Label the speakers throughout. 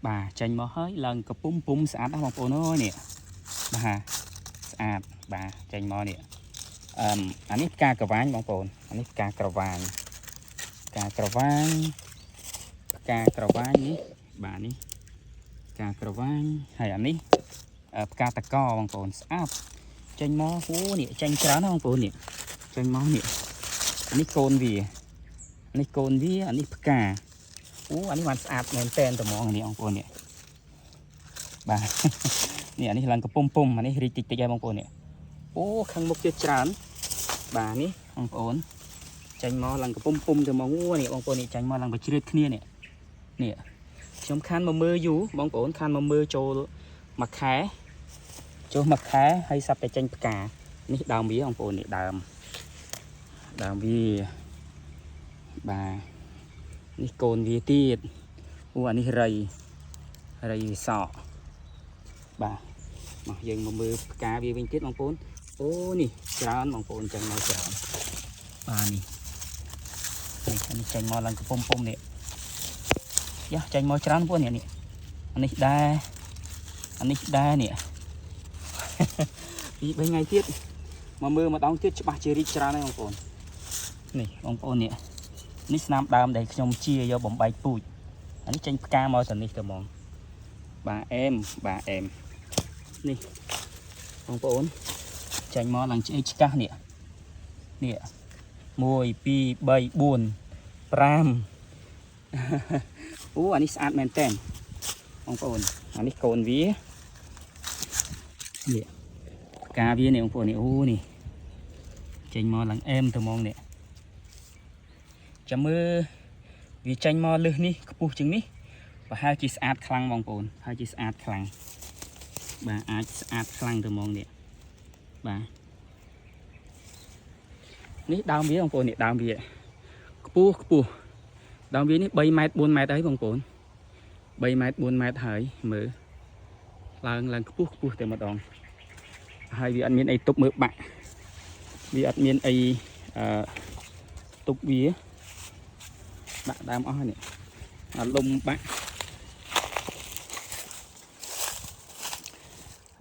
Speaker 1: បាទចេញមកហើយឡើងកពុំពុំស្អាតណាស់បងប្អូនអើយនេះបាទស្អាតបាទចេញមកនេះអឺមអានេះផ្កាក្រវាញបងប្អូនអានេះផ្កាក្រវាញផ្កាក្រវាញផ្កាក្រវាញនេះបាទនេះផ្កាក្រវាញហើយអានេះផ្កាតកបងប្អូនស្អាតចេញមកអូនេះចេញច្រើនណាស់បងប្អូននេះចេញមកនេះអានេះកូនវានេះកូនវាអានេះផ្កាអូអានេះបានស្អាតមែនតែនត្មងនេះបងប្អូននេះបាទ នេះអានេះឡើងកំពុំពុំអានេះរីកតិចតិចហើយបងប្អូននេះអូខាងមុខទៀតច្រើនបាទនេះបងប្អូនចេញមកឡើងកំពុំពុំទៅមកអូនេះបងប្អូននេះចេញមកឡើងបជ្រៀតគ្នានេះនេះខ្ញុំខានមកមើលយូរបងប្អូនខានមកមើលចូលមួយខែចូលមួយខែហើយសាប់តែចេញផ្កានេះដើមវាបងប្អូននេះដើមដើមវាបាទនេះកូនវាទៀតអូអានេះរៃរៃវាសក់បាទមកយើងមកមើលផ្កាវាវិញទៀតបងប្អូនអូនេះច្រើនបងប្អូនចេញមកច្រើនបាទនេះនេះអានេះចេញមកឡើងកំពុំពុំនេះយ៉ាចេញមកច្រើនបងប្អូននេះនេះអានេះដែរអានេះដែរនេះ ពី3ថ្ងៃទៀតមកមើលម្ដងទៀតច្បាស់ជារីកច្រើនហើយបងប្អូននេះបងប្អូននេះនេះស្នាមដើមដែលខ្ញុំជាយកបំបែកពូជអានេះចេញផ្កាមកទៅនេះទៅហ្មងបាទអែមបាទអែមនេះបងប្អូនចេញមកឡើងឆ្អេកឆ្កាស់នេះនេះ1 2 3 4 5អូអានេះស្អាតមែនតើបងប្អូនអានេះកូនវានេះផ្កាវានេះបងប្អូននេះអូនេះចេញមកឡើងអែមទៅហ្មងនេះចាំមើលវាចេញមកលឹះនេះខ្ពស់ជាងនេះប្រហែលជាស្អាតខ្លាំងបងប្អូនហើយជាស្អាតខ្លាំងបាទអាចស្អាតខ្លាំងទៅហ្មងនេះបាទនេះដើមវាបងប្អូននេះដើមវាខ្ពស់ខ្ពស់ដើមវានេះ3ម៉ែត្រ4ម៉ែត្រហើយបងប្អូន3ម៉ែត្រ4ម៉ែត្រហើយមើលឡើងឡើងខ្ពស់ខ្ពស់តែម្ដងហើយវាអត់មានអីទប់មើលបាក់វាអត់មានអីអឺទប់វាបាក់ដើមអស់ហើយនេះអាលំបាក់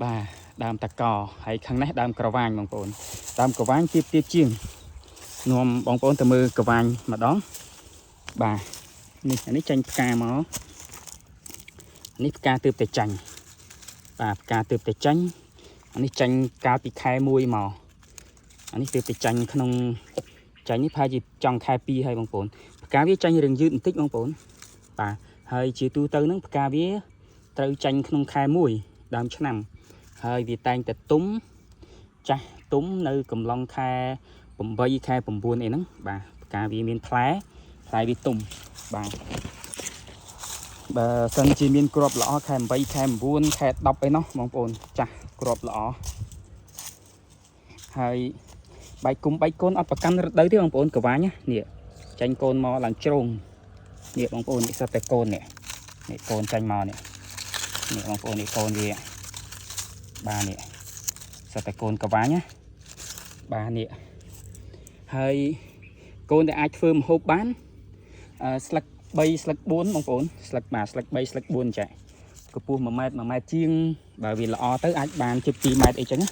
Speaker 1: បាទដើមតកហើយខាងនេះដើមក្រវាញបងប្អូនដើមក្រវាញទៀបទៀបជាងនាំបងប្អូនទៅមើលក្រវាញម្ដងបាទនេះអានេះចេញផ្កាមកនេះផ្កាទើបតែចាញ់បាទផ្កាទើបតែចាញ់អានេះចាញ់កាលពីខែ1មកអានេះទើបតែចាញ់ក្នុងចាញ់នេះប្រហែលជាចង់ខែ2ហើយបងប្អូនផ្កាវាចាញ់រឿងយឺតបន្តិចបងប្អូនបាទហើយជាទូទៅហ្នឹងផ្កាវាត្រូវចាញ់ក្នុងខែ1ដើមឆ្នាំហើយវាតែងតែទុំចាស់ទុំនៅកំឡុងខែ8ខែ9អីហ្នឹងបាទផ្កាវាមានផ្លែផ្លែវាទុំបាទបើសិនជាមានគ្រាប់ល្អខែ8ខែ9ខែ10អីណោះបងប្អូនចាស់គ្រាប់ល្អហើយបែកគុំបែកកូនអត់ប្រកាន់រដូវទេបងប្អូនក្រវាញណានេះចាញ់កូនមកឡើងជ្រុងនេះបងប្អូននេះសិតតែកូននេះនេះកូនចាញ់មកនេះនេះបងប្អូននេះកូនវាបាទនេះសិតតែកូនក្រវាញណាបាទនេះហើយកូនដែលអាចធ្វើម្ហូបបានអឺស្លឹក3ស្លឹក4បងប្អូនស្លឹកបាទស្លឹក3ស្លឹក4ចាកម្ពស់1ម៉ែត្រ1ម៉ែត្រជាងបើវាល្អទៅអាចបានជិត2ម៉ែត្រអីចឹងណា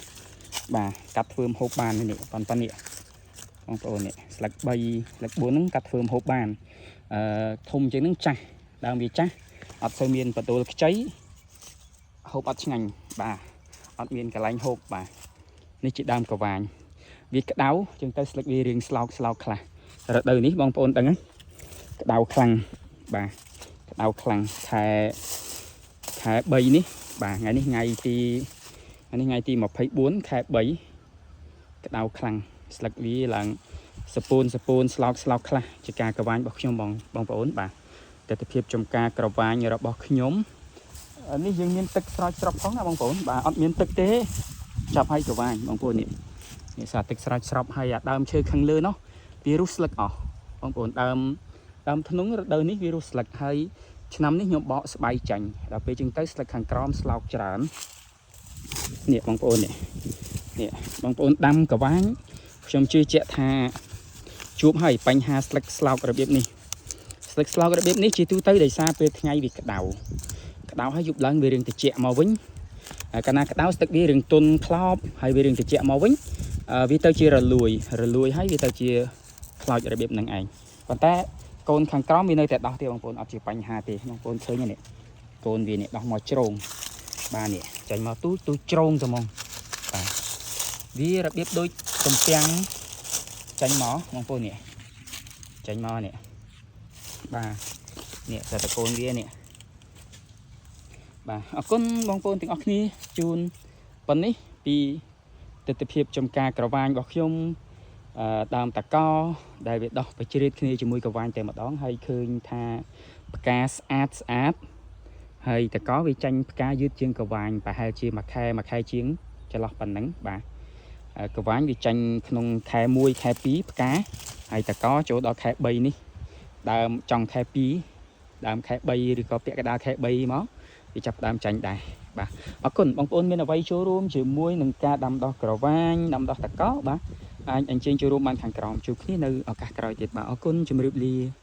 Speaker 1: បាទកាត់ធ្វើម្ហូបបាននេះប៉ុន្តែនេះបងប្អូននេះស្លឹក3ស្លឹក4ហ្នឹងកាត់ធ្វើម្ហូបបានអឺធំជាងហ្នឹងចាស់ដើមវាចាស់អត់សូវមានបដួលខ្ចីហូបអត់ឆ្ងាញ់បាទអត់មានកន្លែងហូបបាទនេះជាដើមក្រវាញវាក្តៅចឹងទៅស្លឹកវារៀងស្លោកស្លោកខ្លះរដូវនេះបងប្អូនដឹងហ្នឹងក្តៅខ្លាំងបាទក្តៅខ្លាំងខែខែ3នេះបាទថ្ងៃនេះថ្ងៃទីថ្ងៃនេះថ្ងៃទី24ខែ3ក្តៅខ្លាំងស្លឹកវាឡើងសពូនសពូនស្លោកស្លោកខ្លះជាការក្រវាញរបស់ខ្ញុំបងបងប្អូនបាទទស្សនភាពចំការក្រវាញរបស់ខ្ញុំនេះយើងមានទឹកស្រោចស្រពផងណាបងប្អូនបាទអត់មានទឹកទេចាប់ឲ្យក្រវាញបងប្អូននេះនេះសារទឹកស្រោចស្រពហើយអាដើមឈើខាងលើនោះវារុះស្លឹកអស់បងប្អូនដើមដើមធ្នង់រដូវនេះវារុះស្លឹកហើយឆ្នាំនេះខ្ញុំបកស្បៃចាញ់ដល់ពេលចឹងទៅស្លឹកខាងក្រោមស្លោកច្រើននេះបងប្អូននេះនេះបងប្អូនដាំក្រវាញខ្ញុំជឿជាក់ថាជួបហើយបញ្ហាស្លឹកស្លោករបៀបនេះស្លឹកស្លោករបៀបនេះជាទូទៅដោយសារពេលថ្ងៃវាក្តៅ ក្តៅហើយយប់ឡើងវារៀងត្រជាក់មកវិញហើយកាលណាក្តៅស្ទឹកវារៀងទន់ខ្លោបហើយវារៀងត្រជាក់មកវិញអឺវាទៅជារលួយរលួយហើយវាទៅជាខ្លោចរបៀបហ្នឹងឯងប៉ុន្តែកូនខាងក្រោមវានៅតែដោះទេបងប្អូនអត់ជាបញ្ហាទេបងប្អូនឃើញទេនេះកូនវានេះដោះមកជ្រងបាទនេះចាញ់មកទូទូជ្រងទៅហ្មងបាទវារបៀបដូចទំពាំងចាញ់មកបងប្អូននេះចាញ់មកនេះបាទនេះតែតកូនវានេះបាទអរគុណបងប្អូនទាំងអស់គ្នាជូនប៉ុណ្នេះពីទស្សនភាពចំការក្រវាញរបស់ខ្ញុំអឺដើមតកដែលវាដោះប្រជ្រៀតគ្នាជាមួយក្រវាញតែម្ដងហើយឃើញថាផ្កាស្អាតស្អាតហើយតកវាចាញ់ផ្កាយឺតជាងក្រវាញប្រហែលជាមួយខែមួយខែជាងចន្លោះប៉ុណ្ណឹងបាទហើយក្រវាញវាចាញ់ក្នុងខែ1ខែ2ផ្កាហើយតកចូលដល់ខែ3នេះដើមចង់ខែ2ដើមខែ3ឬក៏ពាក់កណ្ដាលខែ3មកវាចាប់ផ្ដើមចាញ់ដែរបាទអរគុណបងប្អូនមានអ្វីចូលរួមជាមួយនឹងការដាំដុះក្រវាញដាំដុះតកបាទអាចអញ្ជើញចូលរួមបានខាងក្រោមជួបគ្នានៅឱកាសក្រោយទៀតបាទអរគុណជម្រាបលា។